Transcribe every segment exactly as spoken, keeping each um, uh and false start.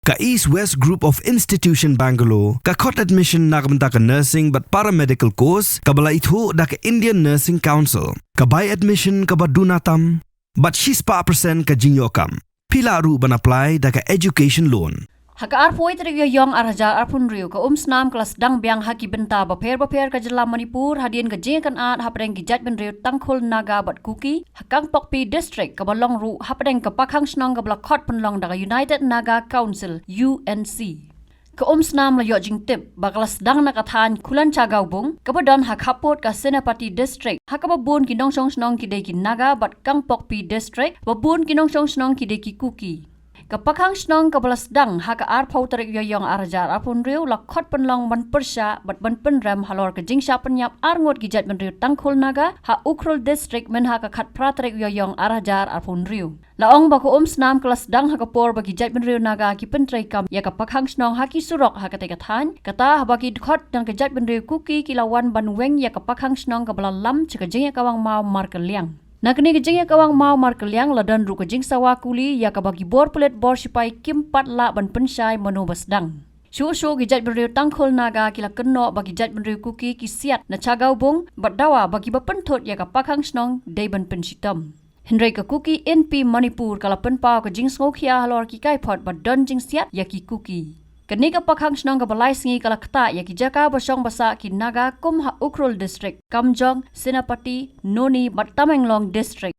Ka East West Group of Institution Bangalore ka khot admission na ka bynta ka nursing bad paramedical course kaba la ithuh da ka Indian Nursing Council. Ka bai admission kaba duna tam bad shispah percent ka jingïoh kam. Phi lah ruh ban apply da ka education loan. Ha ka arphew tarik Ïaïong arhajar arphew hynriew, ka Umsnam ka la sdang biang ha ki bynta bapher bapher ka jylla Manipur hadien ka jingïakynad hapdeng ki jaitbynriew Tangkhul, Naga bad Kuki ha Kangpokpi District, kaba long ruh hapdeng ka pakhang shnong kaba la khot pynlong da ka United Naga Council, U N C. Ka Umsnam la ïoh jingtip ba ka la sdang na ka thaiñ Khulan Chagaobung, kaba don ha khappud ka Senapati District, ha kaba bun ki nongshong shnong ki dei ki Naga bad Kangpokpi District, ba bun ki nongshong shnong ki dei ki Kuki. Ka pakhang shnong kaba la sdang ha ka arphew tarik Ïaïong arhajar arphew hynriew la khot pynlong ban pyrshah bad ban pynrem halor ka jingshah pynïap arngut ki jaitbynriew Tangkhul, Naga ha Ukhrul District mynha ka khatphra tarik Ïaïong arhajar arphew hynriew. La ong ba ka Umsnam ka la sdang ha ka por ba ki jaitbynriew Naga ki pyntreikam ïa ka pakhang shnong ha ki surok ha katei ka thaiñ, kata haba ki dkhot na ka jaitbynriew Kuki ki la wan ban weng ïa ka pakhang shnong kaba la lam sha ka jingïakawang maw markylliang. Na kane ka jingïakawang maw markylliang la don ruh ka jingsawa kuli ïa kaba ki bor pulit bor shipai kim pat lah ban pynshai mano ba sdang. Shuh shuh ki jaitbynriew Tangkhul, Naga ki la kynnoh ba ki jaitbynriew Kuki ki siat na Chagaobung bad dawa ba kiba pynthut ïa ka pakhang shnong dei ban pynshitom. Hynrei ka Kuki Inpi Manipur ka la pynpaw ka jingsngewkhia halor ki kaiphod ba don jingsiat ïa ki Kuki. Kane ka pakhang shnong kaba lai sngi ka la ktah ïa ki jaka ba shong ba sah ki Naga kum ha Ukhrul District, Kamjong, Senapati, Noni bad Tamenglong District.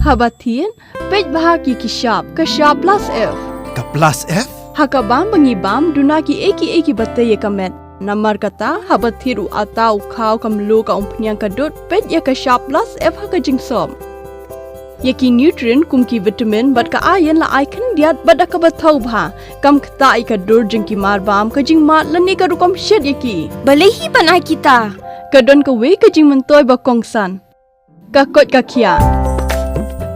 Haba thied, peit bha ki ki shap, ka shap plus F. Ka plus F? Ha ka bam ba ngi bam, duna ki ei ki ei kiba tei ïa ka met. Namar kata, haba thied u atta, u khaw, ka mluh, ka umphniang, ka dud, peit ïa ka shap plus F ha ka jingsop. Ïa ki nutrient kum ki vitamin bad ka iron la ai khyndiat bad da kaba thaw bha. Kam ktah ïa ka dur jong ki mar bam, ka jingmad lane ka rukom shet ïa ki. Balei hi ban ai kita? Ka don kawei ka jingmyntoi ba kongsan. Ka koit ka khiah.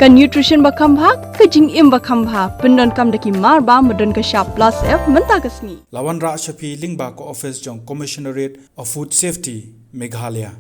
Ka nutrition ba kham bha, ka jingim ba kham bha. Pyndonkam da ki mar bam ba don ka shap plus F mynta ka sngi. La wanrah sha phi lyngba ka office jong Commissionerate of Food Safety, Meghalaya.